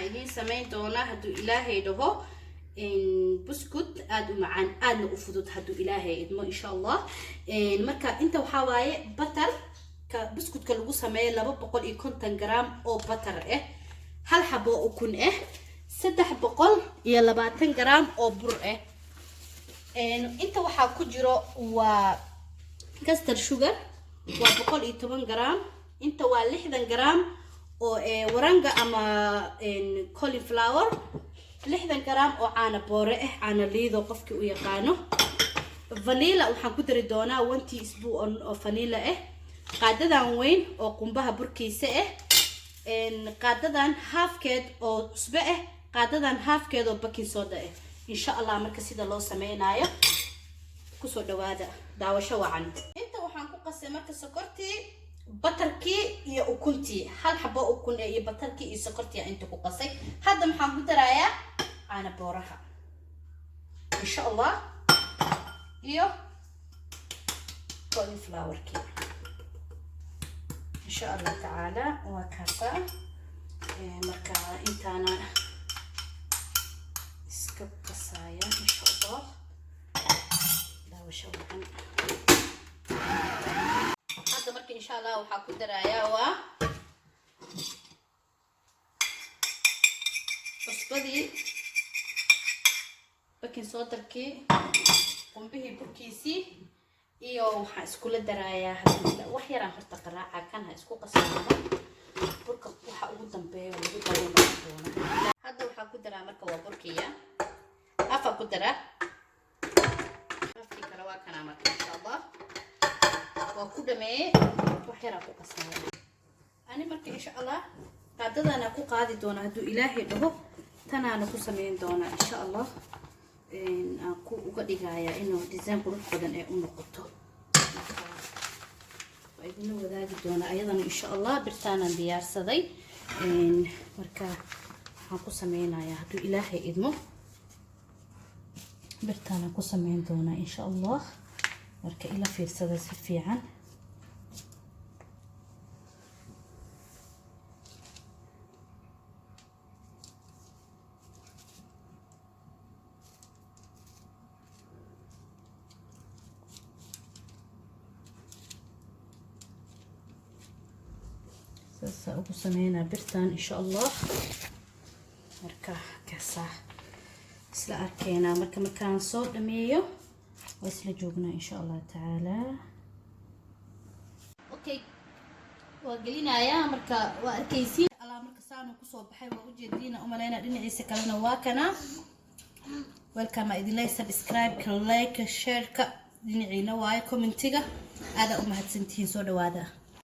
idiin samayn doonaa, hadduu Ilaahay dhaho, buskud aada u macaan, aadna u fudud, hadduu Ilaahay idmo, insha Allah. Marka inta waxaa waaye butter ka buskudka lagu sameeyo, 250 gram oo butter ah, hal xabo ukun ah, 320 gram oo bur ah. Inta waxaa ku jiro waa caster sugar, waa 110 gram. Inta waa 60 gram oo waranga ama cauliflower, 60 gram oo caana boore ah, caana liido qofkii u yaqaano. Vanilla waxaan ku dari doonaa 1 teaspoon oo vanilla ah, qaadadan weyn oo qumbaha burkiisa ah, qaadadan halfkeed oo cusbo ah, qaadadan halfkeed oo baking soda ah, insha Allah. Marka sida loo sameynayo kusoo dhawaada, daawasho wacan. Inta waxaan ku qasay marka sokortii, butterkii iyo ukuntii, hal xabo ukun iyo butterkii iyo sokortii inta ku qasay. Hadda maxaan ku darayaa? Caana booraha, insha Allah, iyo cauliflowerkii, insha Allah tacaala. Waa kaasa. Marka intaana iska qasaya, insha Allah. Daawasho wacan. Hadda marka, insha Allah, waxaa ku darayaa waa cusbadii, baking sodakii, qumbihii burkiisii iyo waxaan iskula darayaa wax yaraan. Horta qaraaca kan ha isku qasnaado burka, waxa ugu dambeeya lagu daro noqon doona. Hadda waxaa ku daraa marka waa burkiya, afa ku daraa, afkii kale waa kanaa. Marka, insha Allah, waa ku dhameeye, wax yaraa ku qasaya ani. Marka, insha Allah, qaadadana ku qaadi doona, hadduu Ilaahay dhaho, tanaana ku sameyn doonaa, insha Allah. Aan ku uga dhigayaa inuu design qurux badan ee u noqoto. Marka waa idinla wadaagi doonaa ayadana, insha Allah. Birtaanaan diyaarsaday. Marka waxaan ku sameynayaa, hadduu Ilaahay idmo, birtaanaan ku sameyn doonaa, insha Allah. Marka ila fiirsada si fiican. Saasaa ugu sameynaa birtaan, insha Allah. Marka kaasaa isla arkeynaa. Marka markaan soo dhameeyo waa isla joognaa, insha Allah tacaala. Okay, waa gelinayaa. Marka waa arkaysiin Allah. Marka saanu kusoo baxay, waa ujeediina umaleynaa. Dhinaciisa kalena waa kana. Welcome aa idin leeyahay. Subscribe-ka, like, share-ka dhinaciina waayo, commentiga. Aadaa u mahadsantihiin. Soo dhawaada.